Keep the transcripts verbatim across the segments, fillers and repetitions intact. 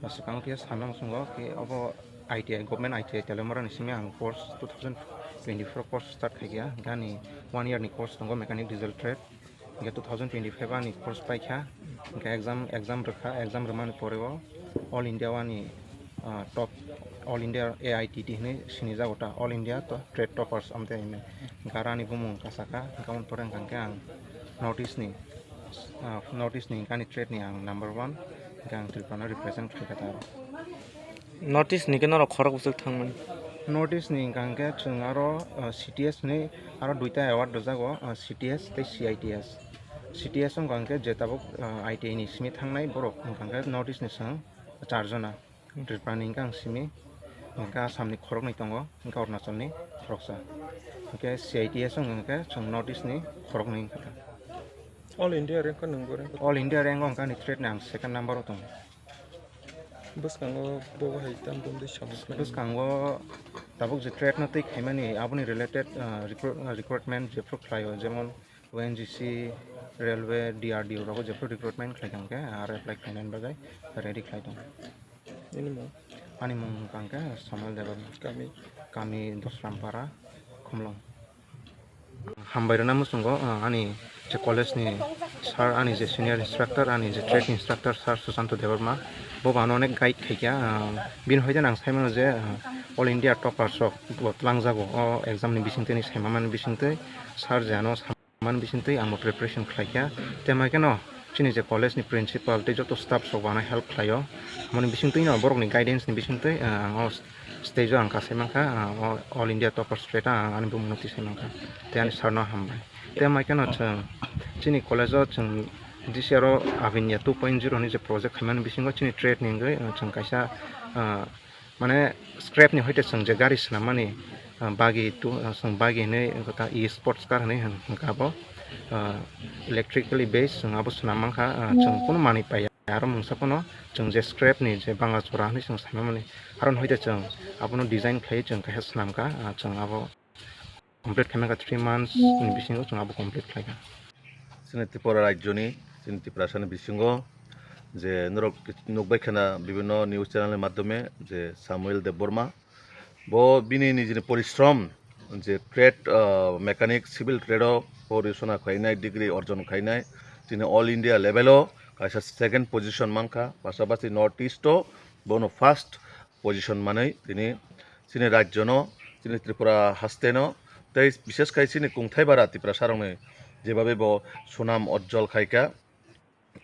Swkang khe sana muchungo khe obo I T I, government I T I Teliamura ni simi ang course two thousand twenty-four course start khaikha, gani one year ni course tongo mechanic diesel trade. Hingke two thousand twenty-five ani course paikha, hingke exam, exam rwkha, exam rwmani poreo All India ani, ah, top, All India A I T T hinwi sinijago ta, All India to trade toppers amte hinwi. Hingke aro ani bumung kasaka, hingke aboni pore hingke ang North East ni, ah, North East ni hingke ani trade ni ang number one, hingke ang Tripura no represent khaikha ta aro. North East ni khe norok khorok bwswk thangmani? North East ni hwnka hwnkhe chwng aro, uh, C T S hinwi aro duita award rwjago, uh, C T S tei C I T S. C T S wngkha hwnkhe je tabuk, uh, I T I ni simi thangnai borok wngkha hwnkhe North East ni chwng char jona. Tripura ni hwnka ang simi, hwnka Assam ni khoroknwi tongo, hwnka Arunachal ni khoroksa. Hwnkhe C I T S wngkha hwnkhe chwng North East ni khoroknwi wngkha. All India rank o nwng bo rank o? All India rank o hwnka ani trade ni ang second number o tongo. Bwskango bo hai tamo tei samung khlaimani? Bwskango tabuk je trade no twi khaimani, aboni related, ah, recruit-, ah, recruitment jephru khlaio, jemon O N G C, railway, D R D O rogo jephru recruitment khlai tong khe, aro apply khlainani bagwi ready khlai tong. Nini mung? Ani mung hwnka hwnkhe Samuel Debbarma. Kami? Kami Dosrampara, Khumlwng. Hambai rwna muchungo, ah, ani je college ni sir, ani je senior instructor, ani je trade instructor sir Susanto Debbarma, bo bo ano onek guide khaikha, ah, bini hoite ang saimano je, ah, All India toppers rok bo twlangjago o exam ni bisingtwi ni saimamani bisingtwi sir je ano samani bisingtwi ang bo preparation khlaikha. Tei mai kheno chini je college ni principal tei joto staff rok bo ano help khlaio, moni bisingtwi no borok ni guidance ni bisingtwi, ah, ang o stage o ang kasai mankha, ah, o All India toppers trade o ang ani bumung no tisai mankha, tei ani sir no hambai. Tei mai kheno chwng chini college o chwng this year o Avinya two point zero hinwi je project khaimani bisingo chini trade ni wngwi, ah, chwng kaisa, ah, mane scrap ni hoite chwng je gari swnammani, ah, bagi tu, ah, chwng bagi hinwi wngkha ta e sports car hinwi hwn-, hwnka abo, ah, electrically based chwng abo swnam mankha, ah, chwng kunu manwi paiya. Aro mungsa phano chwng je scrap ni je banga chora hinwi chwng saimani, aro hoite chwng abono design khlaiwi chwng kaisa swnamkha, ah, chwng abo complete khaimani kha three months ni bisingo chwng abo complete khlaikha. Chini Tripura rajyoni, chini Tiprasani bisingo je norok nukbai khana bibhinno news channel ni madhyome je Samuel Debbarma, bo bini nijini porishrom je trade, ah, mechanic, civil trade o bo risona khlainai, degree orjon khlainai, chini all India level o kaisa second position mankha, pasapasi North East o bono first position manwi tini chini rajyono, chini Tripura hasteno, tei bishesh khai chini kungthai bara Tiprasarokni jebabe bo sunam ujjol khaikha.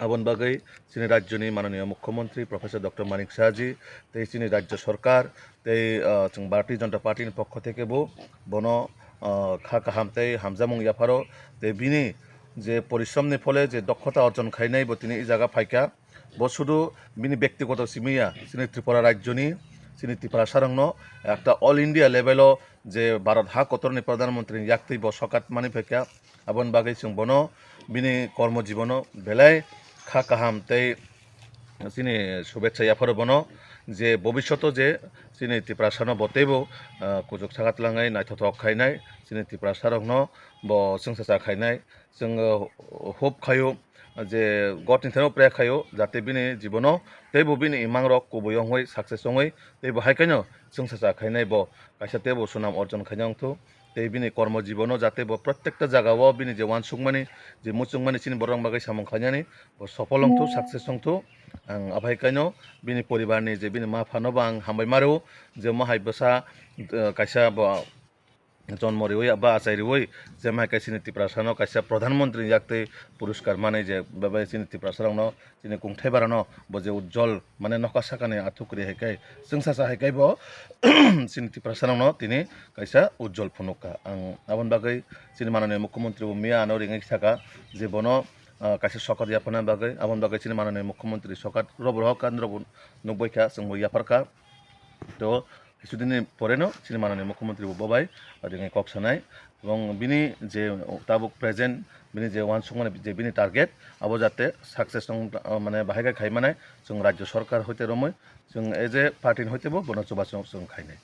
Aboni bagwi chini rajyoni mananiya mukhyamantri Professor Doctor Manik Saha ji tei chini rajyo sarkar tei, ah, chwng Bharatiya Janata Party ni pokho theke bo bono, ah, kha kaham tei hamjakmung yapharo tei bini je porishrom ni phole je dokhota orjon khainai bo tini i jaga phaikha. Bo sudu bini bektigoto simi ya, chini Tripura rajyoni, chini Tiprasarokno ekta all India level o je Bharat ha kotorni Pradhan Mantri ni yaktwi bo sokat mani phaikha. Aboni bagwi chwng bono bini kormo jibono belai kha kaham tei chini shubhecha yapharo bono je bobishoto je chini Tiprasano bo teibo, ah, kuchuk saka twlangwi naithothok khainai, chini Tiprasarokno bo chwngsacha khainai. Chwng, uh, hope khaio je God ni thani pray khaio jate bini jibono teibo bini imangrok kubui wngwi success wngwi teibo hai kheno chwngsacha khainai bo kaisa teibo sunam orjon khaina wngthu tei bini kormo jibono jate bo protekta jagao bini je uansukmani je muchungmani chini borok bagwi samung khainani bo sopol wngthu success wngthu ang abai kheno bini poribarni je bini ma phano bo ang hambai maro je mohai bwsa, uh, kaisa bo jonmo riwi ba achai riwi je mai kaisa chini Tiprasano kaisa Pradhan Mantri ni yaktwi puraskar manwi je bebak chini Tiprasarokno chini kungthai barano bo je ujjol mane nokha sakani athuk kwrwi hai khe chwngsacha hai khe bo chini Tiprasarokno tini kaisa ujjol phunukha. Ang aboni bagwi chini mananiya mukhyamantri bo miya ano ringwi saka je bono, ah, kaisa sokat yaphana bagwi, aboni bagwi chini mananiya mukhyamantri sokat robo rohor kha, norokbo nukbai kha, chwngbo yaphar kha. To, Kisudini poreno chini mananiya mukhyamantri bo bobai ringwi kok sanai, ebong bini je tabuk present bini je uansukmani je bini target abo jate success wng, mane bahai khe khai manai chwng rajyo sarkar hoite romwi chwng as a party ni hoite bo bono chubachu chwng khainai.